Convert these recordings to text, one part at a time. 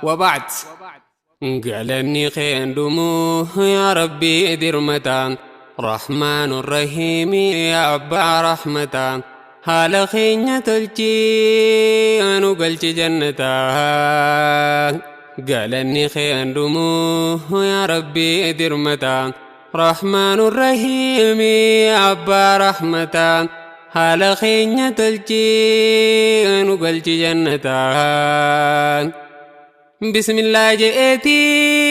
وبعد Galanni kee hundumuu yaa Rabbii dirmataa Rahmaan Rahiim yaa Abbaa Rahmataa haala keenya tolchii nu galchi jannataa. Galanni kee hundumuu yaa Rabbii dirmataa Rahmaan Rahiim yaa Abbaa Rahmataa haala keenya tolchii nu galchi jannataa. Bismillah je'eetiin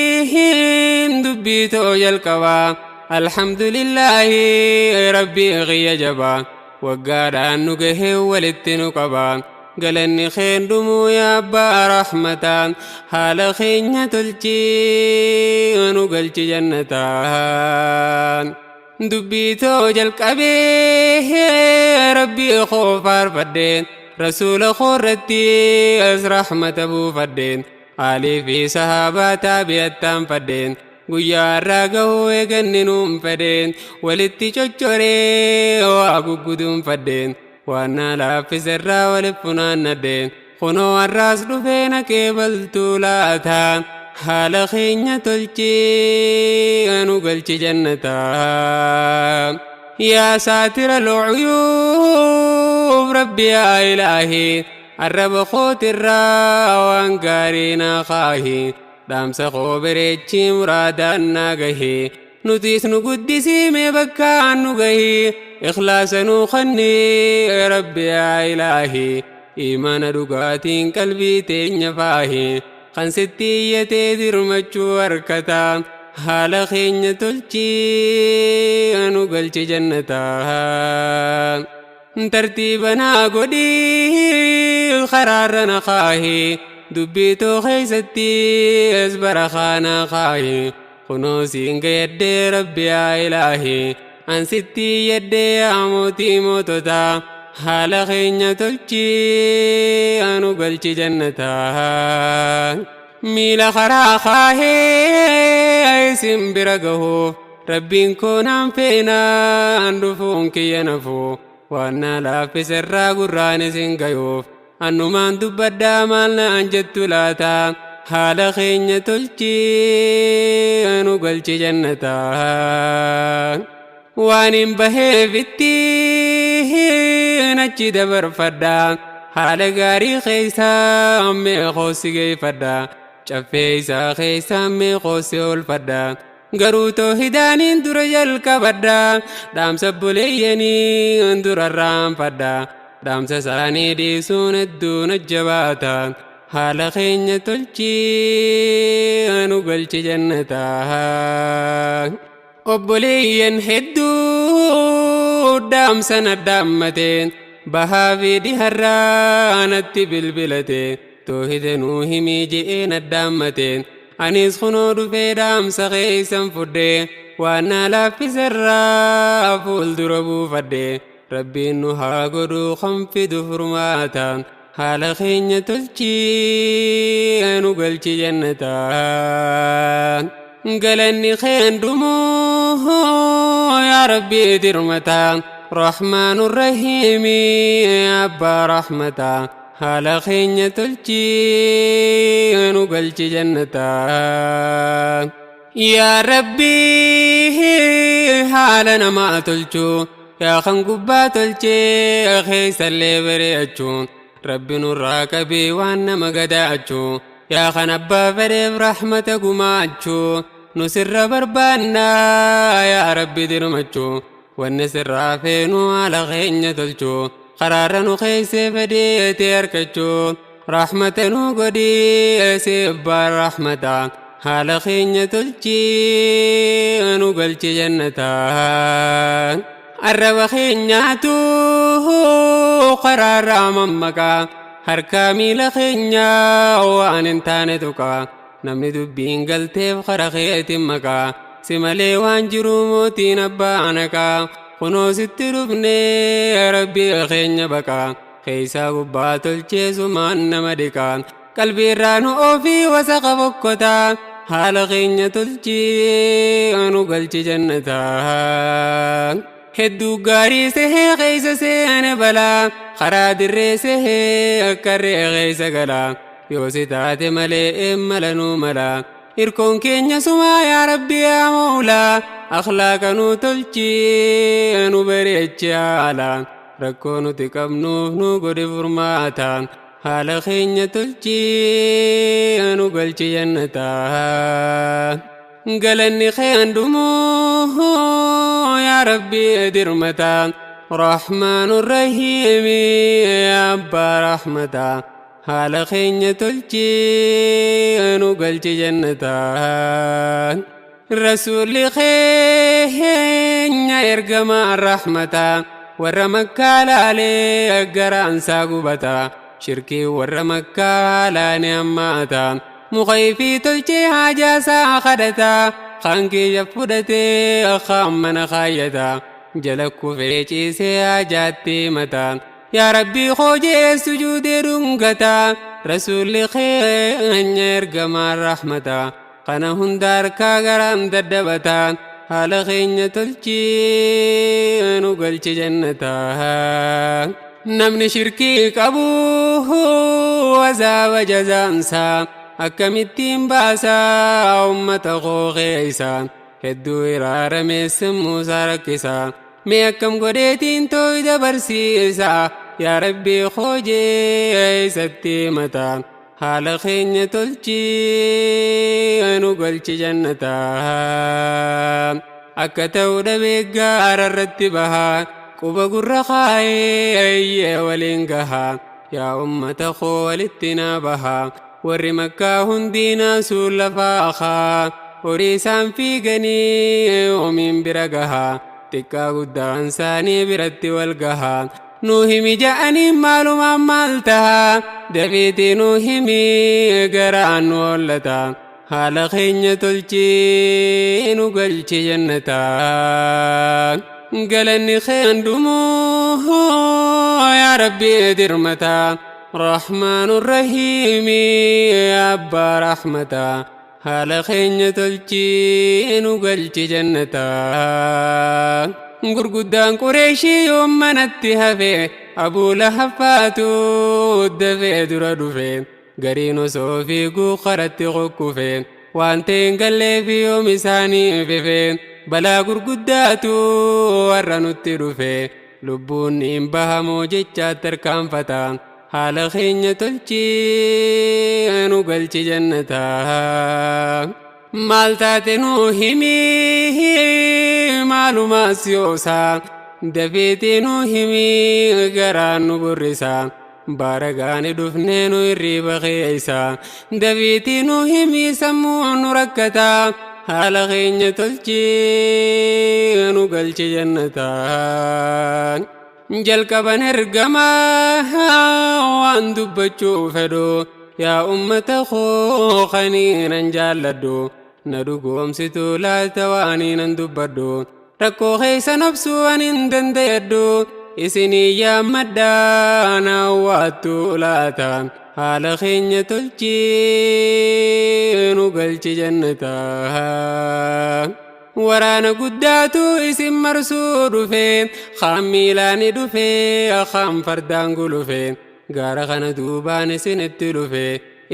dubbii too jalqabaa. Alhamdulillaahi Rabbii kiyya jabaa. Waggaadhaan nu gahee walitti nu qabaa. Galanni keen dhumuu yaa abbaa rahmataa. Haala keenya tolchii nu galchi jannataa. Dubbii too jalqabee Rabbii koo faarfadheen. Rasuula koo irratti as rahmata buufadheen. Aalii fi sahaabaa taabi'attaan fadheen. Guyyaa irraa gahuu eeganni nuun fedheen. Walitti coccoree waa gugguduun fadheen. Waan na laaffise irraa walitti funaannadheen. Kunoo har'aas dhufee na qeebaltuu laata. Haala keenya tolchii nu galchi jannataa. Yaa saatira al-uyuub Rabbi yaa ilaahi. Arraba kootirraa waan gaarii naa kaahi. Dhaamsa koo bareechii muraadaan naa gahi. Nutis nu guddisii mee bakkaan nu gahi. Ikhlaasa nuu kennii Rabbi yaa ilaahi. Imaana dhugaatiin qalbii teenya faahi. Kan sitti iyyatee dirmachuu harkata. Haala keenya tolchii nu galchi jannataa. Tartiiba naa godhii karaarra na kaahi. Dubbii too keessatti as barakaa naa kaahi. Kunoo siin gayaddee Rabbi yaa ilaahi. An sitti iyyadhee yaa mootii moototaa. Haala keenya tolchii nu galchi jannataa. Miila karaa kaahee isin bira gahuuf Rabbiin koo naan feenaan dhufuun kiyya nafuu. Waan na laaffise irraa gurraan isin gayuuf annumaan dubbadhaa maal naan jettu laata. Haala keenya tolchii nu galchi jannataa. Waan hin baheefitti achi dabarfadha. Haala gaarii keessaa mee koossi geeffadha. Caffee isaa keessaa mee koossi oolfadha. Garuu toohidaaniin dura jalqabadha. Dhaamsa buleeyyanii dura raanfadha. Dhaamsa isaanii dhiisuun hedduu na jabaata. Haala keenya tolchii nu galchi jannataa. Obboleeyyan hedduu dhaamsa na dhaammate. Bahaa fi dhiharraa natti bilbilate. Toohida nuu himii je'ee na dhaammate. Anis kunoo dhufee dhaamsa keessan fudhe. Waan na laaffiserraa fuuldura buufadhe. Rabbiin nu haa godhuu kan fidu furmaata. Haala keenya tolchii nu galchi jannataa. Galanni keen dhumuu yaa Rabbii dirmataa. Rahmaan Rahiim Abbaa Rahmataa. Haala keenya tolchii nu galchi jannataa. Yaa Rabbii haala namaa tolchuu. Yaa kan gubbaa tolchee keessallee bareechuu. Rabbi nurraa qabii waan nama gadaachuu. Yaa kan abbaa fedheef rahmata gumaachuu. Nu sirra barbaannaa yaa Rabbi dirmachuu. Wanni sirraa feenu haala keenya tolchuu. Karaarra nu keessee fedheetee harkachuu. Rahmata nu godhii sibbaa rahmata. Haala keenya tolchii nu galchi jannataa. Arraba keenyaatu karaarraa mammaqaa. Harkaa miila keenyaa waan hin taane tuqaa. Namni dubbiin galteef kara keetiin maqaa. Si malee waan jiru mootiin abbaa anaqaa. Kunoo sitti dhufnee Rabbii keenya baqaa. Keessaa gubbaa tolchee sumaan nama dhiqaa. Qalbii irraa nu ofii wasaqa fokkotaa. Haala keenya tolchii nu galchi jannataa. Hedduu gaarii sehee keessa seene balaa. Karaa dirree sehee akka re'ee keessa galaa. Yoo si taate malee mala nuu mala. Irkoon keenya sumaa yaa Rabbi yaa Moolaa. Akhlaaqa nuu tolchii nu bareechi haala. Rakkoo nuti qabnuuf nu godhi furmaata. Haala keenya tolchii nu galchi jannataa. Galanni kee hundumuu yaa Rabbi dirmata. Rahmaan Rahiimi abbaa rahmata. Haala keenya tolchii nu galchi jannataa. Rasuulli keenya ergamaa rahmata. Warra Makkaa laalee garaansaa gubata. Shirkii warra Makkaa laane hammaata. Muka ifii tolchee haajaasaa kadhata. Kaan kiyya fudhatee kaan mana kaayyata. Jala kufee ciisee haajaatti himata. Yaa Rabbii koo jee sujuudee dhungata. Rasuulli keenya ergamaa rahmata. Kana hunda harkaa garaan daddabata. Haala keenya tolchii nu galchi jannataa. Namni shirkii qabu azaaba jazaansaa akkamittiin baasaa ummata koo keessa hedduu iraarame sammuusaa rakkisa. Mee akkam godheetiin tooyda barsiisa yaa Rabbii koo jee isatti himata. Haala keenya tolchii nu galchi jannataa. Akka ta'u dhabee gaara irratti baha. Quba gurra kaayee iyyee waliin gaha. Yaa ummata koo walitti naa baha. Warri Makkaa hundi naasuun lafaa kaa. Horii isaan fiiganii oomiin bira gaha. Xiqqaa guddaan isaanii biratti wal gaha. Nuu himi ja'anii maalumaan maal taha. Dafiitii nuu himi garaan nu hollata. Haala keenya tolchii nu galchi jannataa. Galanni kee hundumuu yaa Rabbi dirmata. Rahmaan Rahiimi abbaa rahmata. Haala keenya tolchii nu galchi jannataa. Gurguddaan Qureeshii yoom manatti hafe Abuu Lahab faatu dafee dura dhufe. Gariin osoo fiiguu karatti kukkufe. Waan ta'e hin galleef yoom isaanii fife. Balaa gurguddaatu warra nutti dhufe. Lubbuun hin bahamoo jechaatti tarkaanfata. Haala keenya tolchii nu galchi jannataa. Maal taate nuu himi maalumaas yoosaa. Dafeetii nuu himi garaan nu burrisa. Baaragaani dhufnee nu hirriiba keessa. Dafiitii nuu himi sammuu nu rakkata. Haala keenya tolchii nu galchi jannataa. Jalqaban ergamaa waan dubbachuu fedhu. Yaa ummata koo kaniinan jaalladhu. Na dhugoomsitu laata waaniinan dubbadhu. Rakkoo keessa nobsuu ani hin danda'edhu. Isinii yaammadhaa na waattu laata. Haala keenya tolchii nu galchi jannataa. Waraana guddaatu isin marsuu dhufe. Kaan miilaani dhufe kaan fardaan gulufe. Gaara kana duubaan isinitti dhufe.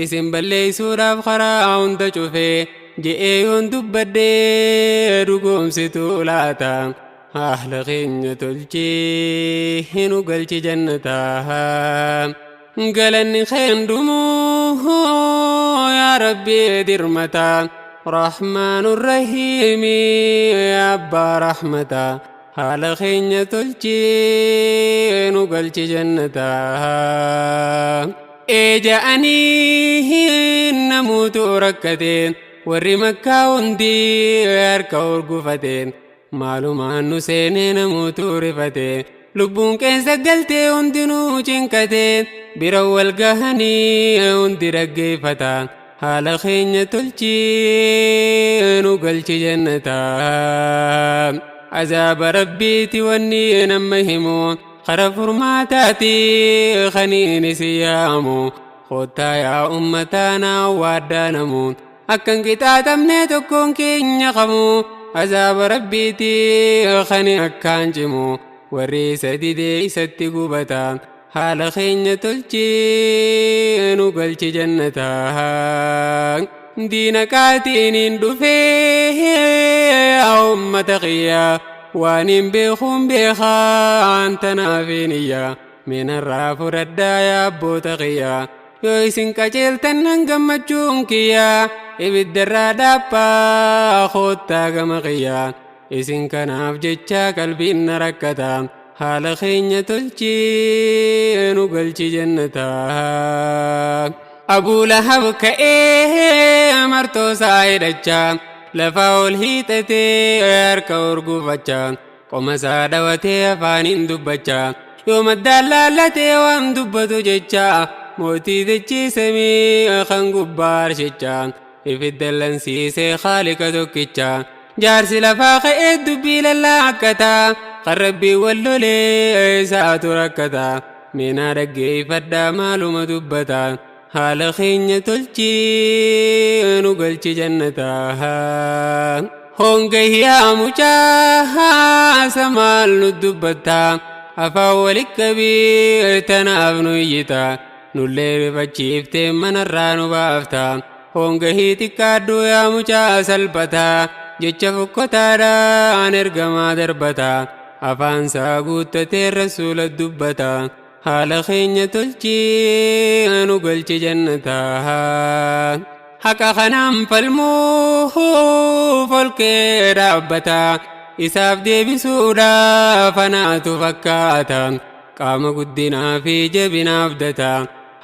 Isin balleessuudhaaf karaa hunda cufe. Je'ee yoon dubbadhee dhugoomsitu laata. Haala keenya tolchii nu galchi jannataa. Galanni kee hundumuu yaa Rabbi dirmata. Rahmaan Rahiimi abbaa rahmata. Haala keenya tolchii nu galchi jannataa. Ee ja'anii namuutu rakkate. Warri Makkaa hundi harka urgufate. Maalumaan nu seenee namuutu rifate. Lubbuun qeensa galtee hundinuu cinqate. Bira wal gahanii hundi dhaggeeffata. Haala keenya tolchii nu galchi jannataa. Azaaba Rabbiiti wanni nama himu. Kara furmaataati kaniin isin yaamu. Kottaa yaa ummataa naa waaddaanamu. Akkan qixaaxamne tokkoon keenya qabu. Azaaba Rabbiiti kani akkaan cimu. Warri isa didee isatti gubata. Haala keenya tolchii nu galchi jannataa. Diina qaatiiniin dhufee yaa ummata kiyya, waan hin beekuun beekaa tanaafin iyya, minarraa fudhadhaa yaa abboota kiyya. Yoo isin qajeeltan nan gammachuun kiyya, ibiddarraa dhaabbaa koottaa gama kiyya. Isin kanaaf jecha qalbiin na rakkata. Haala keenya tolchii nu galchi jannataa. Abuu Lahab ka'ee martoo isaa hidhachaa, lafa ol hiixatee harka urgufachaa, qoma isaa dhawatee afaaniin dubbachaa, yoo maddaan laallatee waan dubbatu jecha, mootii dachiisamii kan gubbaa arshichaa ifidda lansiisee Khaalika tokkicha. Jaarsi lafaa ka'ee dubbii lallaakkata, kan Rabbii wal lolee isaatu rakkata. Meenaa dhaggeeffadhaa maaluma dubbata. Haala keenya tolchii nu galchi jannataa. Honga yaa mucaa maal nu dubbatta? Afaan walitti qabii tanaaf nu iyyita, nullee rifachiiftee manarraa nu baafta. Hongahii xiqqaadhu yaa mucaa salphata, jecha fokkotaadhaan ergamaa darbata. Afaan isaa guuttatee rasuula dubbata. Haala keenya tolchii nu galchi jannataa. Haqa kanaan falmuuf olkee dhaabbata, isaaf deebisuudhaaf anaatu fakkaata. Qaama guddinaa fi jabinaaf data.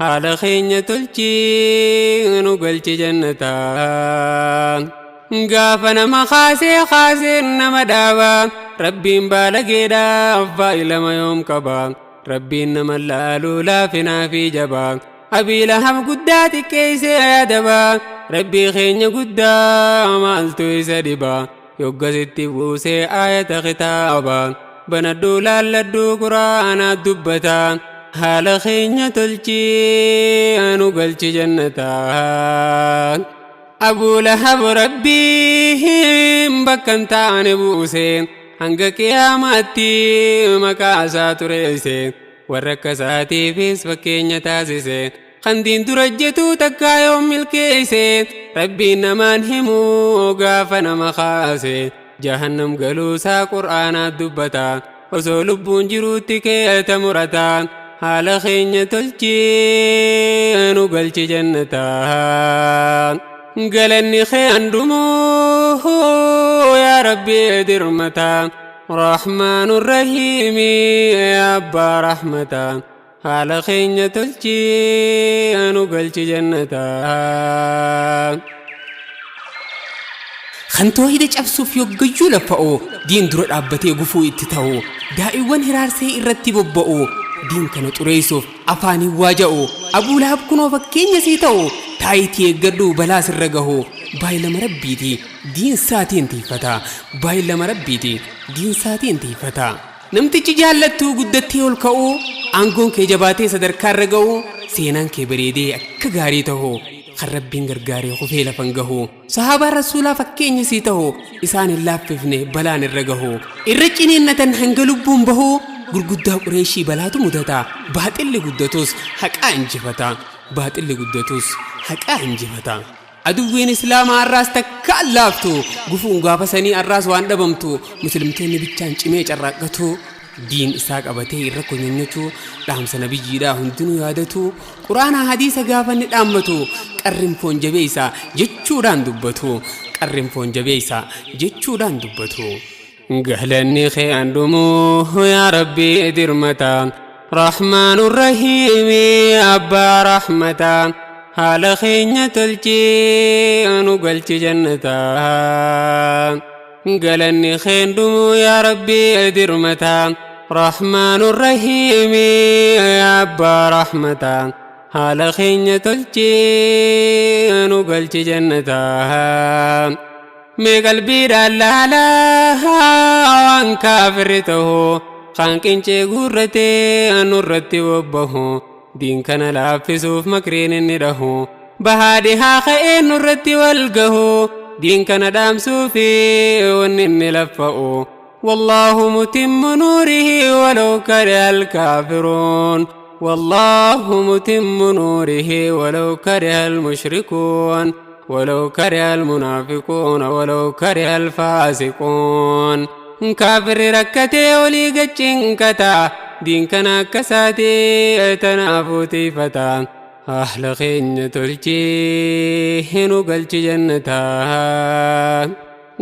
Haala keenya tolchii nu galchi jannataa. Gaafa nama kaasee kaasee nama dhaaba, Rabbiin baalageedhaaf baay'ilama yoom qaba? Rabbiin nama laaluu laafinaa fi jabaa. Abii Lahab guddaa xiqqeessee yaadaba, Rabbii keenya guddaa maaltu isa dhiba? Yoggasitti buusee aayata kitaaba, banadhuu laalladhuu quraanaa dubbata. Haala keenya tolchii nu galchi jannataa. Abuu Lahab Rabbiin bakka hin taane buuse, hanga qiyaamaatti maqaa isaa tureesse, warra akka isaatiifis fakkeenya taasise. Kan diin dura jettu takkaa yoom milkeesse? Rabbiin namaan himuu gaafa nama kaase, jahannam galuusaa qur'aanaa dubbata. Osoo lubbuun jiruutti keeta murata. Haala keenya tolchii nu galchi jannataa. Galanni kee handumuu yaa Rabbi dirmata, Rahmaanu Rahiimi abbaa rahmata. Haala keenya tolchii nu galchi jannataa. Kan toohida cabsuuf yoggayyuu laffa'u, diin dura dhaabbatee gufuu itti ta'u, daa'iwwan hiraarsee irratti bobba'u, diin kana xureessuuf afaaniin waaja'u, Abuu Lahab kunoo fakkeenya sii ta'u. Taayitii eeggadhu balaa sirra gahu. Baay'ilama Rabbiiti diin saatiin tiifata. Baay'ilama Rabbiiti diin saatiin tiifata. Namtichi jaallattuu guddattee ol ka'uu, aangoon kee jabaatee sadarkaa irra ga'u, seenaan kee bareedee akka gaarii ta'u, kan Rabbiin gargaaree kufee lafan gahu, sahaabaa rasuulaa fakkeenya sii ta'u, isaan hin laaffifne balaan irra gahu, irra ciniinnatan hanga lubbuun bahu. Gurguddaa Qureeshii balaatu mudata. Baaxilli guddatus haqaa injifata. Baaxilli guddatus haqaa injifata. Aduwwiin Islaamaa har'aas takka allaaftu, gufuun gaafa sanii har'aas waan dhabamtu. Muslimtoonni bichaan cimee carraaqqatu, diin isaa qabatee irra konyonyotu, dhaamsa nabiyyiidhaa hundinuu yaadatu, quraanaa hadiisa gaafa inni dhaammatu, qarrin foon jabeessa jechuudhaan dubbatu. Qarrin foon jabeessa jechuudhaan dubbatu. Galanni kee handumuu yaa Rabbii dirmata, Rahmaanu Rahiimi abbaa rahmata. Haala keenya tolchii nu galchi jannataa. Galanni kee handumuu yaa Rabbii dirmata, Rahmaanu Rahiimi abbaa rahmata. Haala keenya tolchii nu galchi jannataa. Mee qalbiidhaan laalaa waan kaafirri ta'u, kan qincee guurratee nurratti bobbahu, diin kana laaffisuuf makriin inni dhahu, bahaa dhihaa ka'ee nurratti wal gahu, diin kana dhaamsuufi wanni inni laffa'u. والله متم نوره ولو كره الكافرون. والله متم نوره ولو كره المشركون ولو كره المنافقون ولو كره الفاسقون. كافر ركتي ولي قچنكتا دين كان كساتي تنافوتي فتا أهل خين تلجي نقلت جنتا.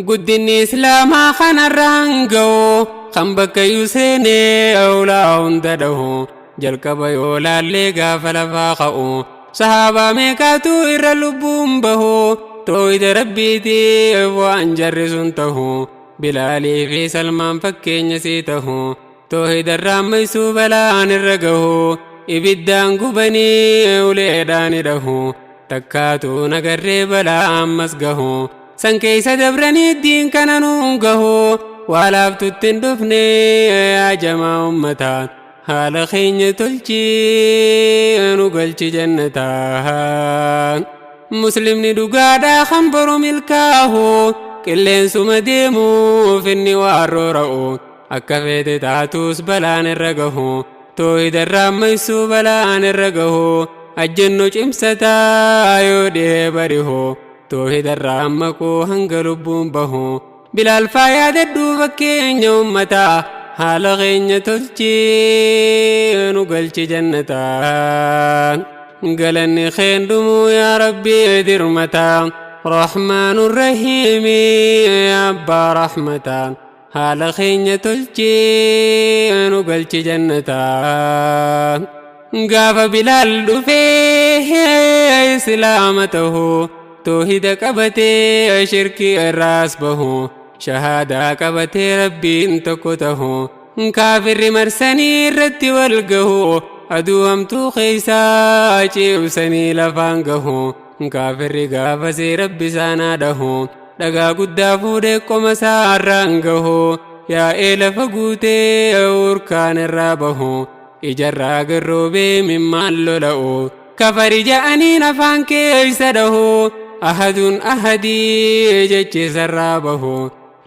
قدني إسلاما خان الرانقو خنبك يسيني أولا هندده جلقب يولا اللي قافل فاقو صحابة ميكاتو إر اللبوم به تويد ربيتي وانجر سنته بلالي في سلمان فكين نسيته توحيد الراميسو بلان الرقه ibiddaan gubanii uleedhaan hidhahu takkaatu nagarree balaa ammas gahu san keessa dabranii diin kana nuun gahu waa laaftutti hin dhufne ajamaa ummataa haala keenya tolchii nu galchi jannataa. Muslimni dhugaadhaa kan boru milkaahu qilleensuma deemuuf inni waan roora'u akka feete taatus balaan irra gahu toohida irraa balaan irra gahu ajjennu cimsataa yoo dhihee barihu toohida irraa maquu hanga lubbuun bahu Bilaal faayaa dadduu fakkeenya ummataa haala keenya tolchii nu galchi jannataa. Galanni keen dhumuu yaa rabbii dirmataa rahmaanu rahiimi abbaa rahmataa haala keenya tolchii nu galchi jannataa. Gaafa Bilaal dhufee islaama tahu toohida qabatee shirkii irraas bahu shahaadaa qabatee rabbiin tokko tahu kaafirri marsanii irratti wal gahu aduu hamtuu keeysaa ciibsanii lafaan gahu kaafirri gaafasii rabbi isaanaa dhahu dhagaa guddaa fuudhee qoma isaarraan gahu yaa'ee lafa guutee urkaan irraa bahu ijarraa garroobee mimmaan lola'u kafari ja'aniin afaan keeysa dhahu ahaduun ahadii jechiisarraa bahu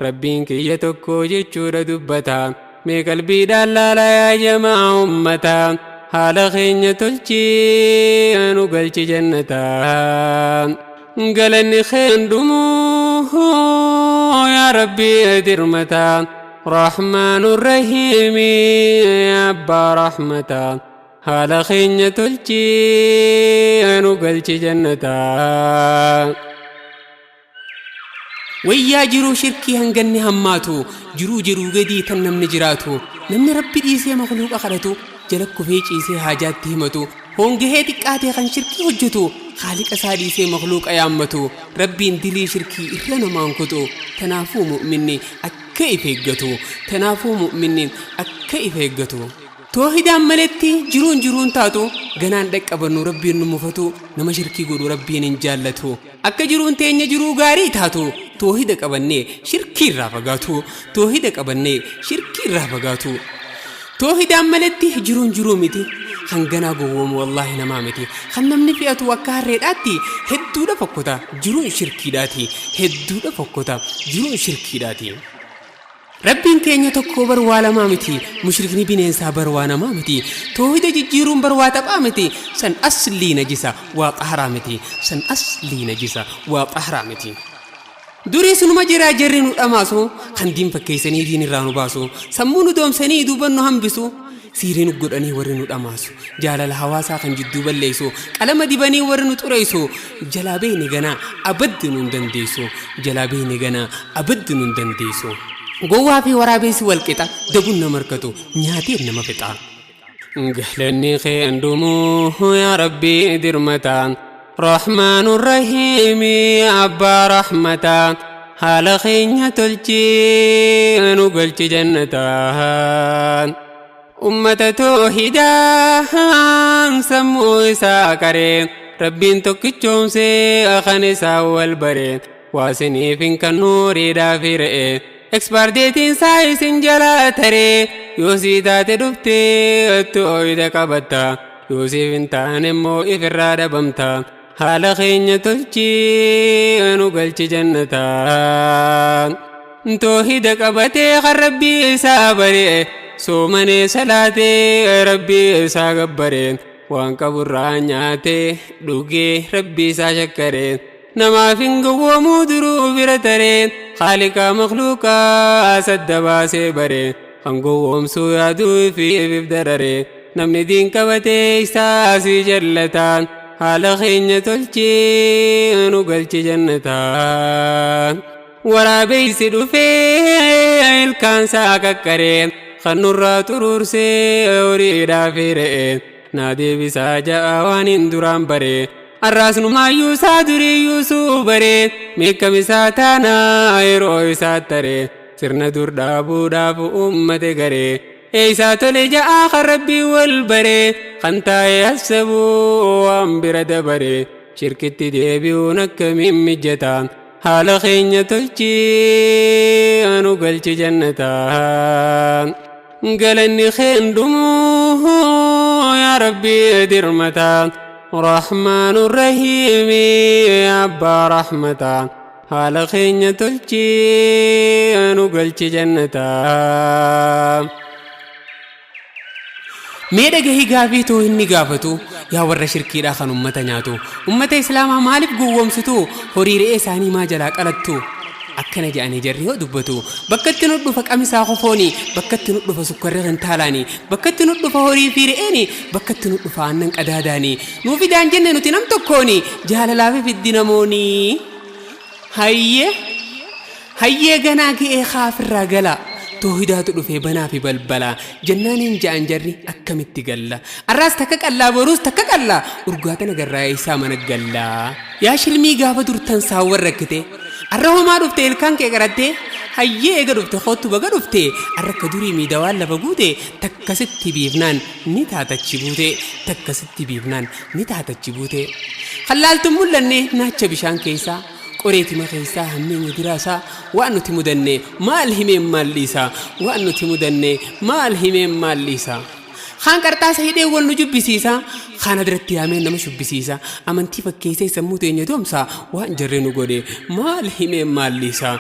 rabbiin kiyya tokko jechuudha dubbata mee qalbiidhaan laalaa yaa jamaa ummataa haala keenya tolchii nu galchi jannataa. Galanni keen dhumuu yaa rabbii dirmataa rahmaanu rahiimi abbaa rahmataa haala keenya tolchii nu galchi jannataa. Wayyaa jiruu shirkii hanganni hammaatu jiruu jiruu gadii tan namni jiraatu namni rabbi dhiisee makluuqa kadhatu jala kufee ciisee haajaatti himatu hongahee xiqqaatee kan shirkii hojjetu haaliqa isaa dhiisee makluuqa yaammatu rabbiin dilii shirkii irra namaan kutu tanaafuu mu'minni akka if eeggatu tanaafuu mu'minni akka if eeggatu. Toohidaan maletti jiruun jiruun taatu ganaan dhaqqabannu rabbiin nu mufatu nama shirkii godhu rabbiin hin jaallatu akka jiruun teenya jiruu gaarii taatu toohida qabannee shirkii irraa fagaatu toohida qabannee shirkii irraa fagaatu. Toohidaan maletti jiruun jiruu miti kan ganaa gowwoomu wallaahi namaa miti kan namni fe'atu akka harreedhaatti hedduudha fokkota jiruun shirkiidhaati hedduudha fokkota jiruun shirkiidhaati. Rabbiin keenya tokko bar waa lamaa miti mushrikni bineensaa bar waa namaa miti toohida jijjiiruun bar waa taphaa miti san aslii najisa waa xaharaa miti san aslii najisa waa xaharaa miti. Durii sunuma jiraa jarri nu dhamaasu kan diin fakkeessanii diin irraa nu baasu sammuu nu doomsanii duuban nu hambisu siirii nu godhanii warri nu dhamaasu jaalala hawaasaa kan jidduu balleessu qalama dibanii warri nu xureessu jalaa beeyni ganaa abaddi nu hin dandeessu jalaa beeyni ganaa abaddi nu hin dandeessu. Gowwaa fi waraabessi wal qixa dabuun nama harkatu nyaateen nama fixa. Galanni keen dhumuu yaa rabbii dirmataa rahmaanu rahiimi abbaa rahmataa haala keenya tolchii nu galchi jannataa. Ummata toohidaan sammuu isaa qaree rabbiin tokkichoomsee kan isaa wal bare waasiniif hin kannuuriidhaa fi re'ee ekspaardeetiin isaa isin jalaa taree yoo sii taate dhuftee toohida qabatta yoo siif hin taane immoo ifirraa dhabamta haala keenya tolchii nu galchi jannataa. Toohida qabatee kan rabbii isaa bare Soomanee salaatee rabbii isaa gabbare. Waan qaburraa nyaatee dhugee rabbii isaa shakkare. Namaaf hin gowwoomuu duruu bira taree haaliqaa makluuqaa sadda baasee bare. Kan gowwoomsuu yaaduu fi ifif darare. Namni diin qabatee isaa si jallataan haala keenya tolchee nu galchi jannataan. Waraabeysi dhufee ilkaan isaa qaqqaree kan nurraa xuruursee horiidhaaf re'ee naa deebisaa ja'a waan hin duraan bare. Arraas numaayyuu isaa duriiyyuu suu bare meekkam isaa taanaa yeroo isaa taree sirna dur dhaabuudhaaf uummate garee. Eeysaa tole ja'aa kan rabbii wal bare kan taa'e hassabuu waan bira dabare shirkitti deebi'uun akkamiin mijata haala keenya tolchii nu galchi jannataa. Galanni keen dhumuu yaa rabbii dirmataa rahmaanu rahiimi abbaa rahmataa haala keenya tolchii nu galchi jannataa. Mee dhagahii gaafii too inni gaafatu yaa warra shirkiidhaa kan ummata nyaatu ummata islaamaa maaliif gowwoomsitu horii re'ee isaanii maa jalaa qalattu akkana jedhanii jarri yoo dubbatu bakkatti nu dhufa qamisaa kofooni bakkatti nu dhufa sukkarri kintaalaani bakkatti nu dhufa horii fi re'eeni bakkatti nu dhufa aannan qadaadaani nuu fidaan jenne nuti nam tokkooni jaalalaa fi fiddi namooni. Hayyee hayyee ganaa ga'ee kaafirraa gala. Toohidaatu dhufee banaa fi balbala jennaaniin ja'an jarri akkamitti galla arraas takka qallaa boruus takka qallaa urgaa tana garraa isaa mana gallaa yaa shilmii gaafa durtan saawwan rakkite arra homaa dhufte ilkaan kee qaratte hayyee eega dhufte koottu baga dhufte arra akka durii miidawaan lafa guute takkasitti biifnaan ni taatachi buute takkasitti biifnaan ni taatachi buute hallaaltuun mul'anne naacha bishaan keessaa qoreetima keessaa hammeenya diraasaa waan nuti mudanne maal himeen maal dhiisaa waan nuti mudanne maal himeen maal dhiisaa. Kaan qarxaasa hidhee wal nu jubbisiisa kaan adiratti yaamee nama shubbisiisa amantii fakkeessee sammuu teenya doomsa waan jarri nu godhe maal himeen maal dhiisaa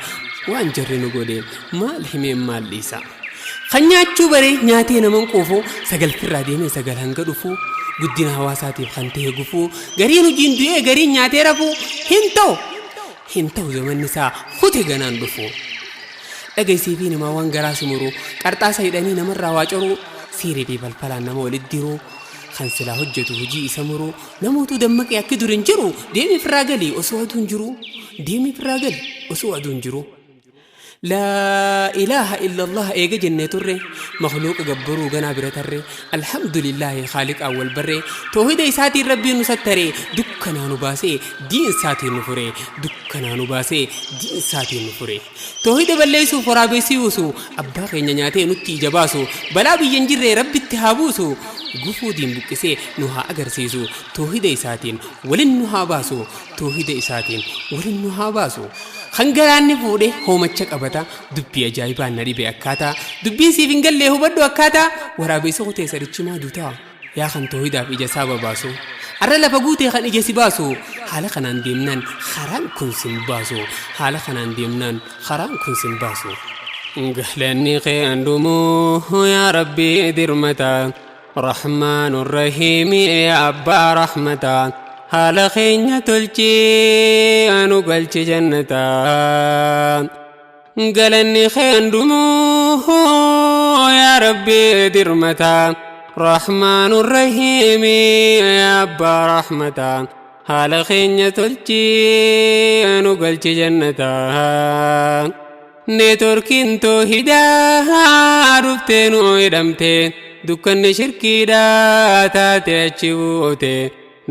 waan jarri nu godhe maal himeen maal dhiisaa. Kan nyaachuu bare nyaatee naman quufu sagal firraa deemee sagal hanga dhufu guddina hawaasaatiif kan ta'e gufuu gariin hojiin du'ee gariin nyaatee rafu hin ta'u. Hin ta'u zamanni isaa kute ganaan dhufu. Dhageessii fi namaa waan garaa si muru qarxaasa hidhanii namarraa waa coruu siirii fi falfalaan nama walitti diruu kan silaa hojjetu hojii isa muru namootu dammaqee akki dur hin jiru deemii firraa gali osoo aduun jiru deemii firraa gali osoo aduun jiru. Laa ilaaha illallah eega jennee turre makhluuqa gabbaruu ganaa bira tarre alhamdulillaahi khaaliqaan wal barre toohida isaatiin rabbiin nu sattare dukkanaa nu baasee diin isaatiin nu fure dukkanaa nu baasee diin isaatiin nu fure toohida balleessuuf waraabessi yuusu abbaa keenya nyaatee nutti ija baasu balaa biyya hin jirre rabbitti haa buusu gufuu diin buqqisee nu haa agarsiisu toohida isaatiin walin nu haa baasu toohida isaatiin walin nu haa baasu. Kan galaanni fuudhe hoomacha qabata dubbii ajaa'ibaan na dhibe akkaataa dubbiin siif hin gallee hubadhu akkaataa waraabessi kutee sadichi maa duutaa yaa kan toohidaaf ija isaa babaasu arra lafa guutee kan ija si baasu haala kanaan deemnaan karaan kun sin baasu haala kanaan deemnaan karaan kun sin baasu. Galanni kee hundumuu yaa rabbii dirmata rahmaanu rahiimi yaa abbaa rahmataa haala keenya tolchee nu galchi jannataa. Galanni kee hundumuu yaa rabbii dirmata rahmaanu rahiimi yaa abbaa rahmataa haala keenya tolchee nu galchi jannataa. Neetworkiin toohidaa dhuftee nu hidhamte dukkanni shirkiidhaa taate achi buute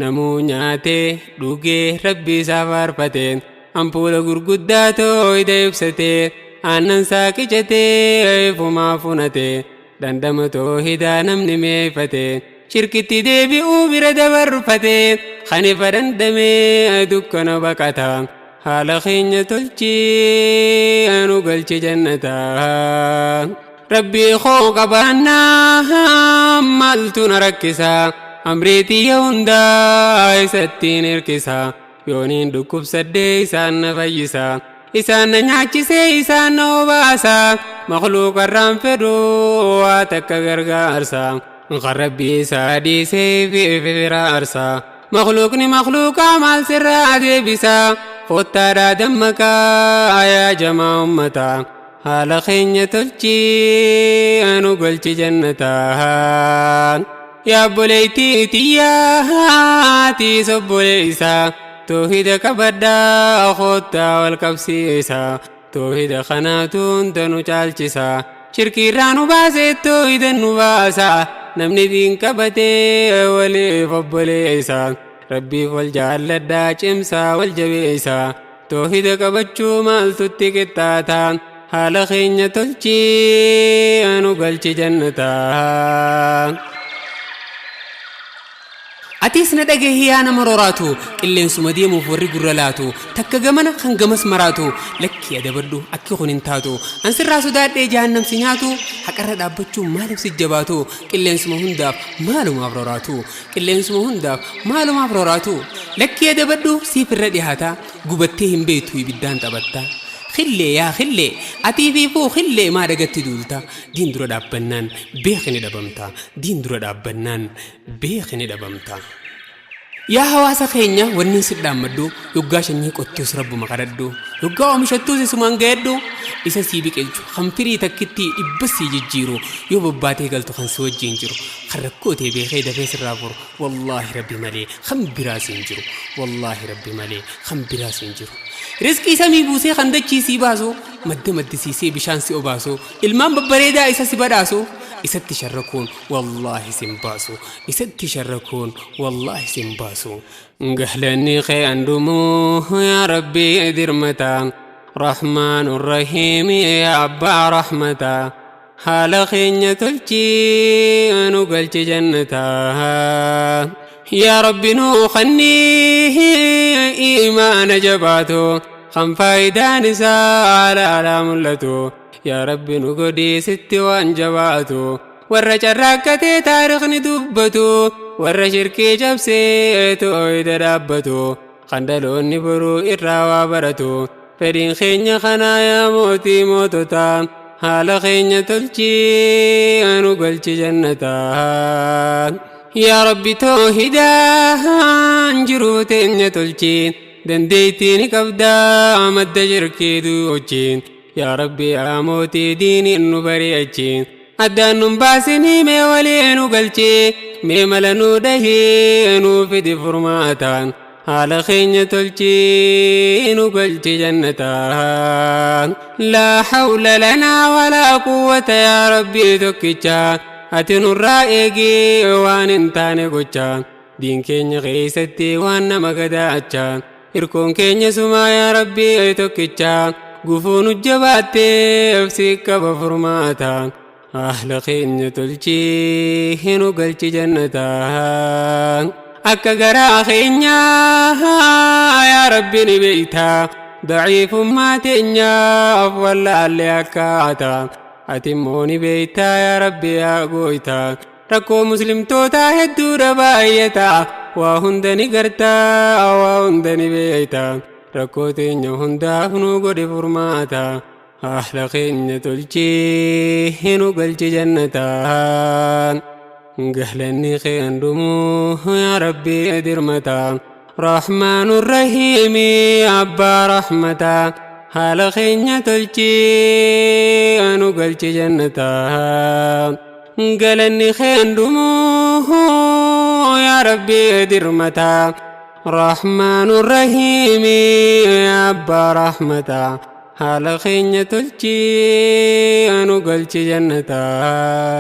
namuu nyaatee dhugee rabbii isaa faarfate ampuula gurguddaa toohida ibsate aannan isaa qicatee ifumaa funate dhandhama toohidaa namni mi'eeffate shirkitti deebi'uu bira dabarfate kan ifa dhandhamee dukkana baqata haala keenya tolchee nu galchi jannataa. Rabbii koo qabaannaa maaltu na rakkisa amriitiyya hundaa isattiin hirkisa yooniin dhukkubsadhee isaan na fayyisa. Isaan na nyaachisee isaan na obaasa makhluuqarraan fedhuu waa takka gargaarsa kan rabbii isaa dhiisee fi firaarsa makhluuqni makhluuqaa maal sirraa deebisa kottaadhaa dammaqaa yaa jamaa ummataa haala keenya tolchii anu galchi jannataa yaa obboleettii tiyyaa tiis obboleessaa toohida qabadhaa kottaa wal qabsiisa toohida kanaatu hunda nu caalchisa shirkiirraa nu baasee toohida nu baasa namni diin qabatee waliif obboleessa rabbiif wal jaalladhaa cimsaa wal jabeessa toohida qabachuu maaltutti qixxaata haala keenya tolchii anu galchi jannataa. Atis na dhagahi yaa nama roraatu qilleensuma deemuuf warri gurra laatu takka gamana kan gamas maraatu lakkii adabadhu akki kun hin taatu an sirraa sodaadhee jahannamsi nyaatu haqarra dhaabbachuun maaliif si jabaatu qilleensuma hundaaf maalumaaf roraatu qilleensuma hundaaf maalumaaf roraatu lakkii adabadhu siif irra dhihaata gubattee hin beektu ibiddaan taphatta. Khillee yaa khillee atii fi fuu khillee maa dhagatti duulta diin dura dhaabbannaan beekni dhabamta diin dura dhaabbannaan beekni dhabamta. Yaa hawaasa keenya wanni si dhaammadhu yoggaa shanyii qottuus rabbuma kadhadhu yoggaa oomishattuus isumaan ga'edhu isa sii biqilchu kan firii takkitti dhibba sii jijjiiru yoo bobbaatee galtu kan si wajjiin jiru kan rakkootee beekee dafee sirraa furu wallaahi rabbi malee kan biraa siin jiru wallaahi rabbi malee kan biraa siin jiru. Rizqii samii buusee kan dachii sii baasu madda maddisiisee bishaan si obaasu ilmaan babbareedaa isa si badhaasu isatti sharrakuun wallaahi sin baasu isatti sharrakuun wallaahi sin baasu. Galanni kee andumuu yaa rabbii dirmataa rahmaan rahiim yaa abbaa rahmataa haala keenya tolchii anu galchi jannataa. Yaa rabbi nuu khannii iimaana jabaatu kan faayidaan isaa alaalaa mul'atu yaa rabbi nu godhii sitti waan jabaatu warra carraaqqatee taarikhni dubbatu warra shirkii cabsee toohida dhaabbatu kan dhaloonni boruu irraa waa baratu fedhiin keenya kanaa yaa mootii moototaa haala keenya tolchii anu galchi jannataa. Yaa rabbi toohidaan jiruu teenya tolchii dandeettii ni qabdaa madda shirkii duuchiin yaa rabbi yaa mootii diiniin nu bari'achiin addaan nun baasinii mee walii nu galchii mee mala nu dhahii nuu fidi furmaataan haala keenya tolchii nu galchi jannataan laa hawla lanaa walaa quwwata yaa rabbii tokkichaa ati nurraa eegii waan hin taane gochaa diin keenya keessatti waan nama gadaachaa hirkoon keenya sumaa yaa rabbii tokkichaa gufuu nu jabaattee si qaba furmaata ahla keenya tolchii nu galchi jannataa akka garaa keenyaa yaa rabbi ni beeytaa daciifummaa teenyaaf wallaallee akkaataa ati immoo ni beeytaa yaa rabbi yaa gooytaa rakkoo muslimtootaa hedduudha baay'ataa waa hunda ni gartaa waa hunda ni beeytaa rakkoo teenya hundaaf nu godhi furmaata ahla keenya tolchii nu galchi jannataa galanni kee hundumuu yaa rabbi dirmataa rahmaanu rahiimi abbaa rahmataa haala keenya tolchii anu galchi jannataa galanni kee hundumuu yaa rabbi dirmataa rahmaanu rahiimi abbaa rahmataa haala keenya tolchii anu galchi jannataa.